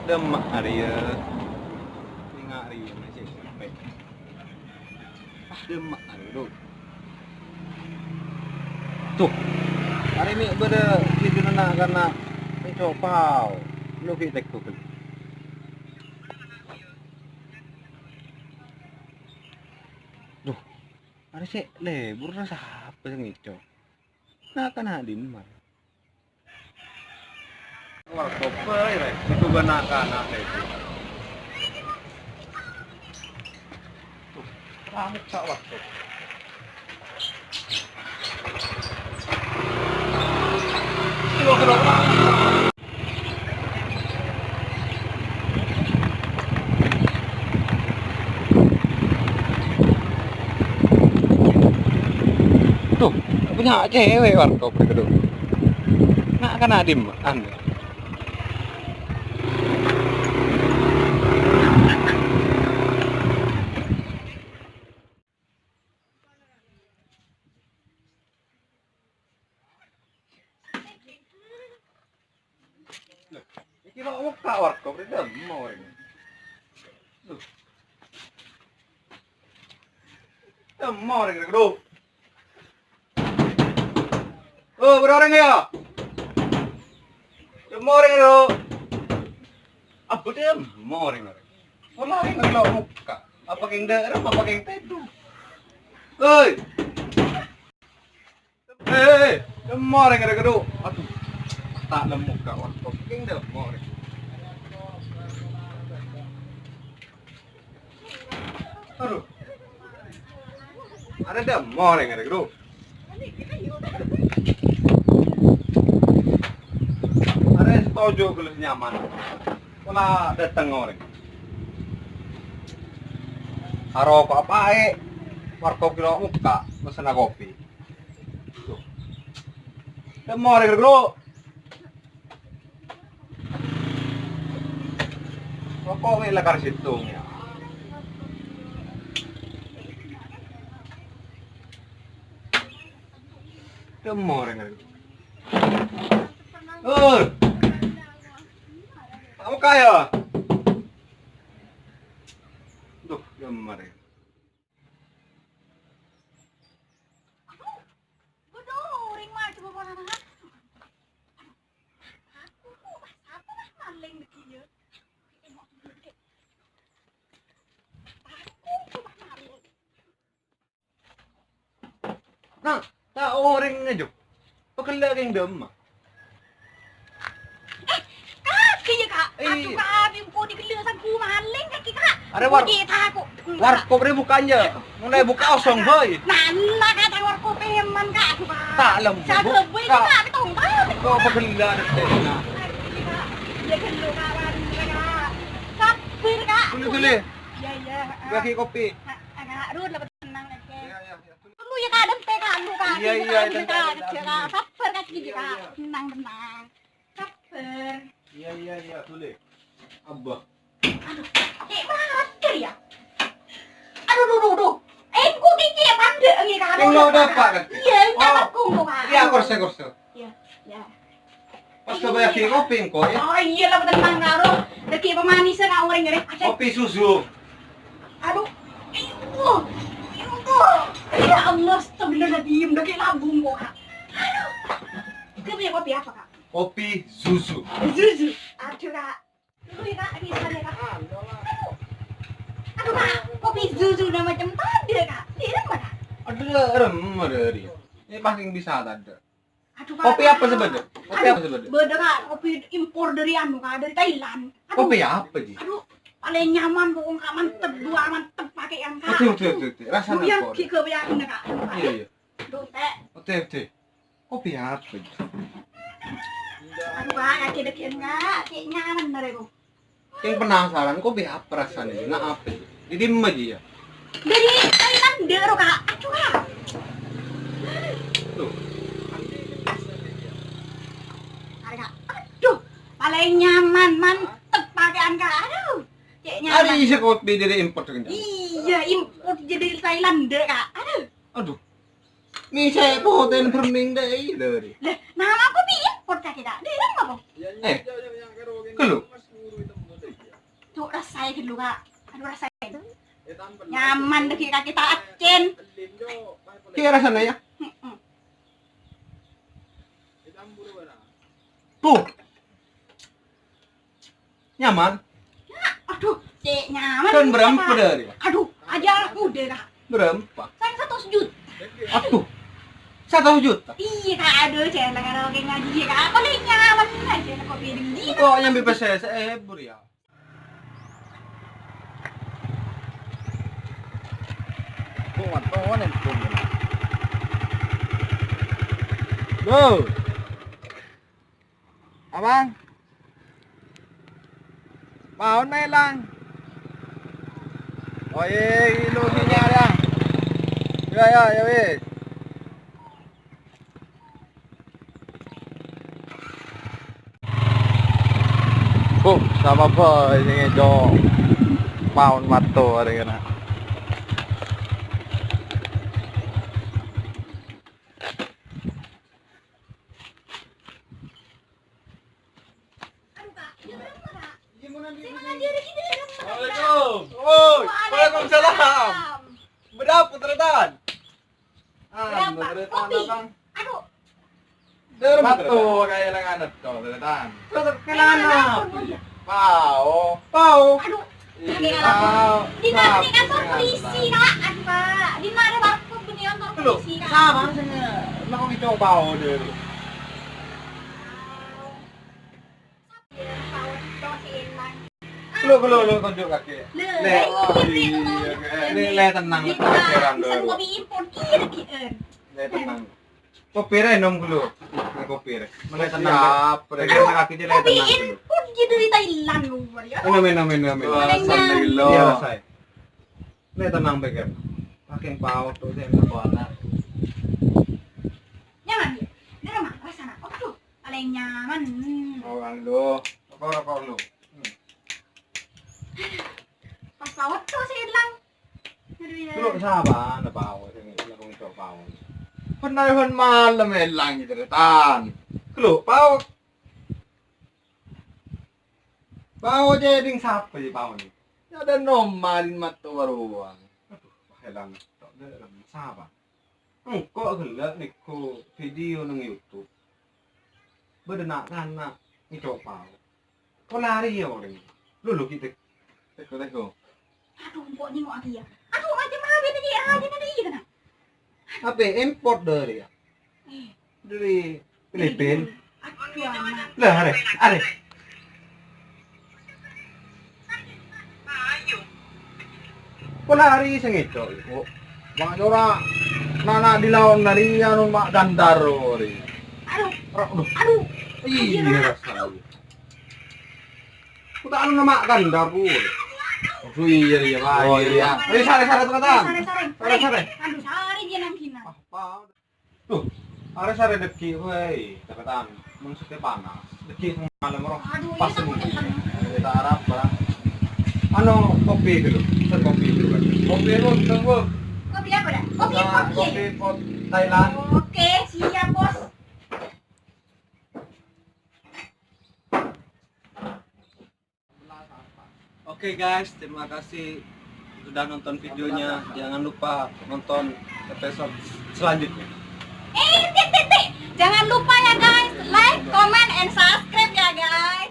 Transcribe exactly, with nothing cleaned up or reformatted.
Dâ'emma' arèya. Sènga' arèya, masih sampè'. Ah, dâ'emma' arèya, Dok. Tuh. Arèya mè' bâdâ sè jhâlâna karna mè' copao. Lo ghi' teggu ghâllu. Duh, arèya sè lebur, sapa sè ngèco? Na'-kana' dimma? Warkop bhâi, rè. Itu bân na'-kana' itu. Tuh, rame ka' warkop. Duh, bânnya' cewek warkop rèya, duh. Na'-kana' dimma? Loh, iki kok buka warkop, rèya dâ'emma orèng. Loh. Dâ'emma orèng, rèya, duh. Oh, bâdâ orèng, yâ? Dâ'emma orèng, duh. Abâ' dâ'emma orèng, orèng. Pola orèng kok buka. Apa kèng dâ'rem, apa kèng tèdung? Hei! Eh, eh, eh, dâ'emma orèng rèya, duh. Aduh, ta' lemmo ka' warkop. Kèng dâ'emma orèng. Aduh. Arèya dâ'emma orèng rèya, duh. Arèya sè toju' ghâllu sè nyaman. Pola dâteng orèng. Aroko'a paè', warkop kèlo buka, mesenna kopi. Dâ'emma orèng, Gru. Roko' mè' la kar sèttong, yâ. Dâ'emma orèng, Gru. Oi. Buka, yâ. Duh, dâ'emma orèng. Aduh, bâdâ orèng maju bâbârâmma. Aduh, aku tuh, sapa lah maling begini ya? Aku tuh maling. Nah, ta' orèng ngajhâk. Pagghellâ' kèng dâ'emma? Eh, kakè yâ, Ka'. Aduh, Ka', bingko di gellâ' sangghu maling kakè, Ka'. Arè war-, warkop rè buka'an, yâ. Mon la èbukka' osong bhâi. Nana, Ka', tang warkop èman, Ka'. Aduh, Ka'. Ta' lembu, Bu. Saghâbây, Ka'. Ka', tong, Ka'. Kok pagghellâ' dâteng, nah. Yâ, ghellu, Ka', warung, Ka'. Sabbhâr, Ka'. Duli, duli. Iyâ, iyâ, heeh. Bâgi kopi. Ha, ha, Ka', duli, la tenang, Ka'. Iyâ, iyâ, iyâ. Dulu yâ, Ka', dântè, Ka', dulu, Ka'. Iyâ, iyâ, dântè, Ka'. Iyâ, iyâ. Sabbhâr, Ka', ghi, Ka'. Tenang, tenang. Sabbhâr. Iyâ, iyâ, iyâ, duli. Abbâ. Aduh, cè' mater yâ. Aduh, duh, duh, duh. Engko' ghi cè' pandâ' ngi, Ka'. Engko' dâpa', Ka'. Iyâ, engko' dâpa', Ka'. Iyâ, korse, korse. Iyâ, iyâ. Pas ka bâghi kopi engko', yâ. Oh, iyâ, la tenang, Ka', ro. Dâgghi' pamanisan, Ka', orèng ngèrè. Kopi susu. Aduh. Ayo. Ayo. Ya Allah, astagfirullahaladzim. Dâgghi' lambung engko', Ka'. Aduh. Itu punya kopi apa, Ka'? Kopi susu. Susu. Aduh, Ka'. Dulu yâ, Ka', ini sekali, Ka'. Aduh. Aduh, Ka', kopi susu nèka macem tadâ', Ka'. Di mana, Ka'? Aduh, rem, rem. Ini pasti bisa tadâ'. Aduh, Ka'. Kopi apa sih, bâdâ? Kopi apa sih, bâdâ? Bâdâ, Ka', kopi impor dari anu, Ka', dari Thailand. Aduh. Kopi apa, Ji? Aduh, palèng nyaman, pokoknya, Ka', mantep, dua mantep pakaian, Ka'. Oke, oke, oke, oke. Rasanya apa? Ki ke bayar, Ka'. Iya, iya. Aduh, Teh. Oke, oke. Kopi apa, Ji? Aduh, Ka', kakè dâgghi'ân, Ka'. Cè' nyaman bener, Bu. Yang penasaran, kopi apa rasanya, Ji? Nah, apa, Ji? Di dimma, Ji, yâ? Dari Thailand, dâ' ro, Ka'. Aduh, Ka'. Tuh. Ada, Ka'. Aduh, palèng nyaman, mantep pakaian, Ka'. Aduh, cè' nyaman. Ada isi kopi dari impor, kan? Iya, impor jadi Thailand, dâ', Ka'. Aduh. Aduh. Mè' sè potèn bherming dâi, lho, ri. Lah, nama aku mi impor kakè, Ka'? Dâi dimma, Bang? Eh, ghâllu. Tuh, rasaè ghâllu, Kak. Aduh, rasaè. Nyaman dâgghi' kakè ta' accèn. Kèya rasana, yâ? Heeh. Tuh. Nyaman. Aduh, cè' nyaman. Kan berapa dari? Aduh, aja udah lah. Berapa? Saya seratus juta. Aduh. Seratus juta. Iya, Kak. Aduh, cè' lah karaoke ngaji, Kak. Apa lè nyaman aja kok piring di. Kok nyambi pèssè sèbu rèya? Kok waton itu? Loh. Abang. Paon mè' èlang. Oh, iya, iya, lu sini ada. Ya, ya, ya, wis. Oh, sama apa ini, Cok? Paon mato hari kena. Assalamualaikum. Woi, waalaikumsalam. Berapa, Tretan? Anu, Tretan, Kopi. Abang. Aduh. Dari mana, Tretan? Kayak lengan itu, Tretan. Terus kenapa? Pao. Pao. Aduh. Iya, pao. Di mana nih kantor polisi, Kak? Aduh, Kak. Di mana warkop ini kantor polisi, Kak? Sama, sini. Lah, kok ngeco' pao dulu? Lu, lu, lu tunjuk kaki. Lè, lè, oh, iya, iya, iya. Lè, lè, tenang, tenang, pikiran dulu. Kopi impor, iya, iya. Lè, tenang. Kopi rè, nom dulu. Lè, kopi rè. Lè, tenang. Siap, rè. Pegang kaki aja, lè, tenang dulu. Kopi impor, jadi dari Thailand, lu, ya. Minum, minum, minum, minum. Alhamdulillah. Iya, saya. Lè, tenang, pikir. Pakai pao tuh, saya mau anak. Nyaman, ya? Nyaman, rasanya. Aduh. Palèng nyaman. Hmm. Rokok lu. Rokok, rokok lu. Hmm. Pas pao tuh sè èlang. Aduh, ya. Lu sapa ana pao sè ngeco' pao? Pènaèhon malem èlang, Tretan. Lu pao. Pao jhâ' dhing sapa jhâ' pao nè? Ya, ada nomalin mato baruang. Aduh, èlang. Tok dâ' sapa? Engko' ghellâ' nèko video neng YouTube. Bâdâ na'-kana' ngeco' pao. Polari ya orèng. Lu, lu, gitu. Teko, teko. Aduh, engko' nyengok lagi ya. Aduh, macam apa tadi? Ah, dia tadi iya, kan? Apa import dari ya? Eh. Dari Filipin. Aduh, amat. Lah, arè, arè. Polari sè ngeco' iku. Bang Jora, nana di lawan dari anu mak dandar ori. Aduh. Aduh. Iya, aduh. Ku tak anu mak dandar ori. Oh, iya, iya, Pak. Oh, iya. Ayo, sare-sare, teman-teman. Sare-sare. Sare-sare. Aduh, sare dia nang kina. Apa? Duh, arè sare dâggi', woi, Tretan. Maksudnya panas. Dâggi' malem, roh. Aduh, pas iya, mungkin. Teman-teman. Kita arep, Bang. Anu, kopi dulu. Pesen kopi dulu, kan. Kopi, Bos, pesen, Bos. Kopi apa, dah? Kopi pot, kopi pot Thailand. Oke, siap, Bos. Oke guys, terima kasih sudah nonton videonya. Jangan lupa nonton episode selanjutnya. Eh, tik, tik, tik. Jangan lupa ya guys, like, comment, and subscribe ya guys.